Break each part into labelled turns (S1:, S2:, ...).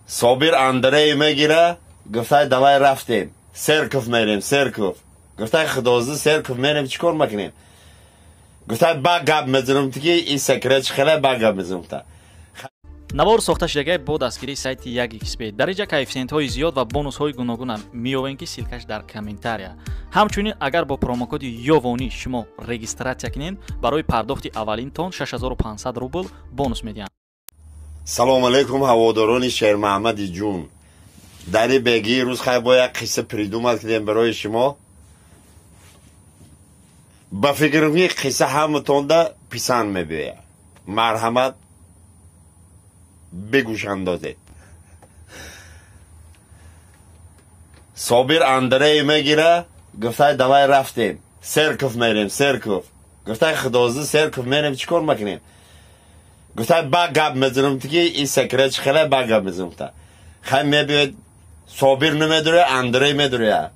S1: Собир Андрей мегира, гуфтай давай рафтем. Церковь мерем, церковь. Гуфтай худозӣ церковь мерем, чӣ кор мекунем? Гуфтай ба гап мезанам тики и секрет хеле ба гап мезанам та.
S2: Навор сохта шудагай бо дастгирии сайти 1xb. Дар инҷа коэффисиентҳои зиёд ва бонусҳои гуногунам меёбем, ки ссылкаш дар комментария. Ҳамчунин агар бо промокоди Ёвонӣ шумо регистратсия кунед, барои пардохти аввалинтон 6500 рубл бонус медиҳанд.
S1: Салом алейкум ҳаводорони Шермаҳмади ҷун. Дари бегии рӯз хай бо як қисса придумад кардем барои шумо. Ба фикрам ки қисса ҳаматонда писанд мебиёяд. Марҳамат бигӯшандозед. Собир Андрей мегира, гуфтай давай рафтем. Церковь мерем, церковь. Гуфтай худозӣ церковь мерем, чӣ кор мекунем? Гуфтай ба гап мезанам тики и секрет хеле ба гап мезанам та. Хай мебиёд Собир намедуре, Андрей медуре.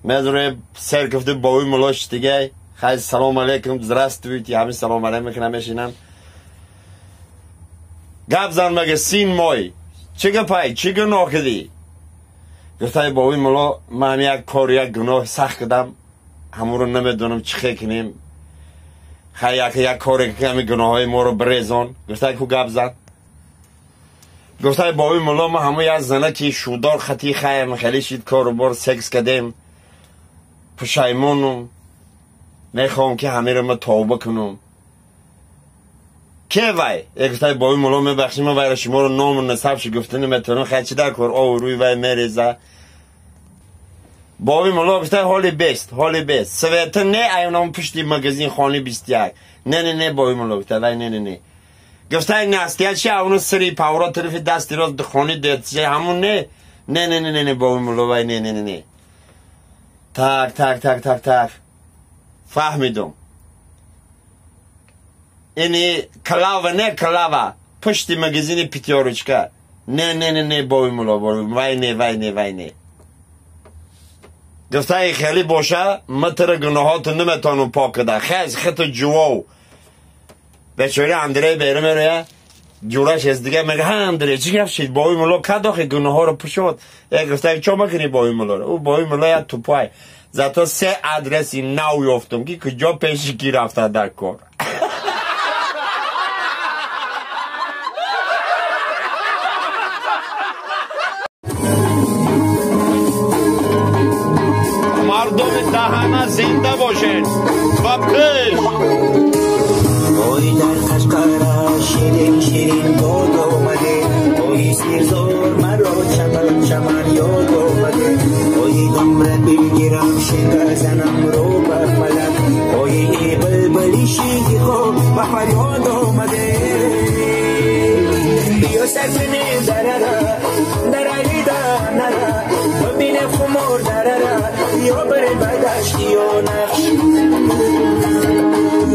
S1: Медуре церковь ду бови мулош диге. Хай салом алейкум, здравствуйте, ҳамин салом алейкум мекунам мешинам. Гап зан мега син мой. Чӣ гапай, чӣ гуноҳ кардӣ? Гуфтай бови муло, ман як кор, як гуноҳ сахт кардам. Ҳамонро намедонам чӣ хел кунем. Хай як коре ки ҳамин гуноҳҳои моро бирезон. Гуфтай ку гап зан. Гуфтай бови муло, ма ҳамон як зана ки шудор хати хаем, хеле шид кору бор секс кардем. Пушаймонум. Мехоҳам ки ҳамеро ма тавба кунам. Ке вай? Гуфтай бови муло, мебахшӣ, ман вайро шуморо ному насабши гуфта наметавонам. Хай чӣ дар кор ов рӯи вай мереза. Бови муло гуфтай ҳоли бест, ҳоли бест. Света не айнам пушти магазин хони 21. Не, не, не, бови муло гуфтай, вай не, не, не. Гуфтай настия чи авну сири павро тарафи дасти рост хони детчи ҳамун не. Не, не, не, не, не, бови муло вай не, не, не, не. Так, так, так, так, так. Фаҳмидум. Ини клава не клава. Пушти магазини Пятёрочка. Не, не, не, не, бови муло, вай не, вай не, вай не. Гуфтай хеле боша, ман гуноҳоту наметавонам пок када. Хез хиту ҷувов. Бечора Андрей беру мероя. Ҷураш аз дига мега, ҳа Андрей, чӣ гап шид? Бови муло кадохи гуноҳоро пушод. Як гуфтай чо макунӣ бови мулоро? Ӯ бови муло як тупай. Зато се адреси нав ёфтум ки куҷо пеши ки рафта дар кор. Мардуми даҳана зинда бошед ва пеш.
S3: Ой дар Қашқара ширин ширин бод омаде, ой сирзор маро чаман чаман ёд омаде, ой думра бигирам шикар занам рӯ бар фалак, ой эй булбули шиги хоб ба фарёд омаде. Биё сар кунем дарара, дараи нара, бибинем хумор дарара, ё барем ба дашти ё нақш.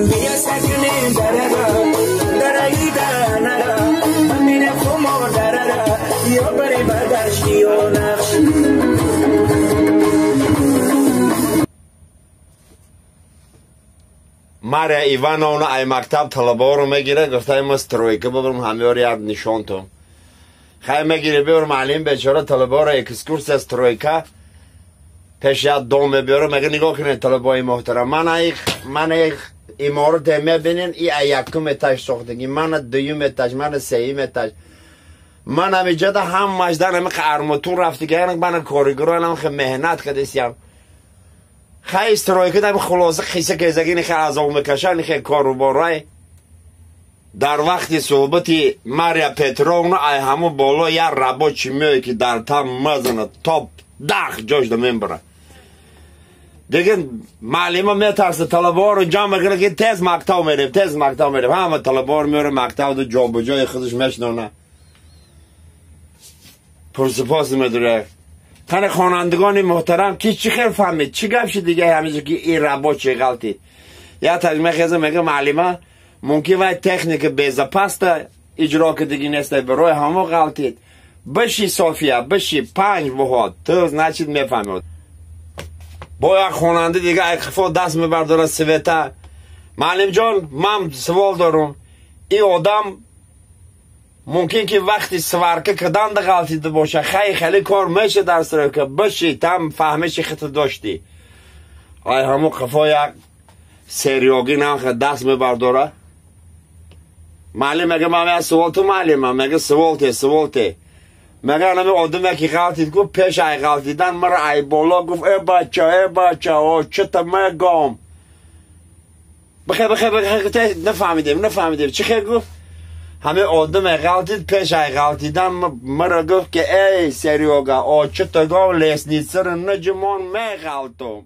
S3: Биё сар кунем дарара, дараи нара, бибинем хумор дарара, ё барем ба дашти ё нақш.
S1: Мария Ивановна ай мактаб талабаро мегира, гуфтай ма стройка бибарам ҳамёр як нишонтон. Хай мегире биёр маълим бечора талабаро экскурсия стройка пеш як дом мебиёра, мега нигоҳ кунед талабаи муҳтарам, ман их иморат мебинен, и ай якум этаж сохтагӣ, мана дуюм этаж, мана сеюм этаж. Ман ҳамиҷода ҳамаш дар ҳами арматур рафтига, мана коригурон ҳам меҳнат кардесиям. Хай стройка дар хулоса қисса кезагӣ нихе азоб мекашанд, нихе коруборай. Дар вақти суҳбати Мария Петровна ай ҳамун боло як рабочий меояд ки дар там мазанад, топ дах ҷошда мебарад. Дига маълима метарсад, талабаҳоро ҷамъ мекунад ки тез мактаб мерем, тез мактаб мерем. Ҳама талабаҳоро меорад мактаб, ҷобаҷои худаш мешинонад. Пурсупос медорад. Тани хонандагони муҳтарам ки чӣ хел фаҳмид, чӣ гап шид дига ҳамиҷо ки ин рабочий ғалтид. Як таҷ мехеза мега маълима, мумкин вай техника безопаста иҷро кардагӣ неста, барои ҳамо ғалтид. Биши София, биши 5 буҳод, ту значит мефаҳмед. Бо як хонанда дига айқифо даст мебардорад Света. Маълимҷон, ман савол дорам. Ин одам Мумкин ки вақти сварка карданда ғалтида боша. Хай, хеле кор меша дар стройка, биши там, фаҳмиши хита доштӣ. Ай ҳамун қафо як Серёгин ҳам даст мебардора. Маълим мега: ман як суол ту, маълимам. Мега: суол те, суол те. Мега: анами одаме ки ғалтид, гуфт, пеш ай ғалтидан мара ай боло гуфт: «Э бача, э бача, очата мегом, бихе, бихе, бихе». Нафаҳмидем, нафаҳмидем, чӣ хел гуфт. Ҳаме одаме ғалтид, пеш ай ғалтидан мара гуфт ки: «Эй Серёга, очата гом, лестница ро наҷумон, меғалтум».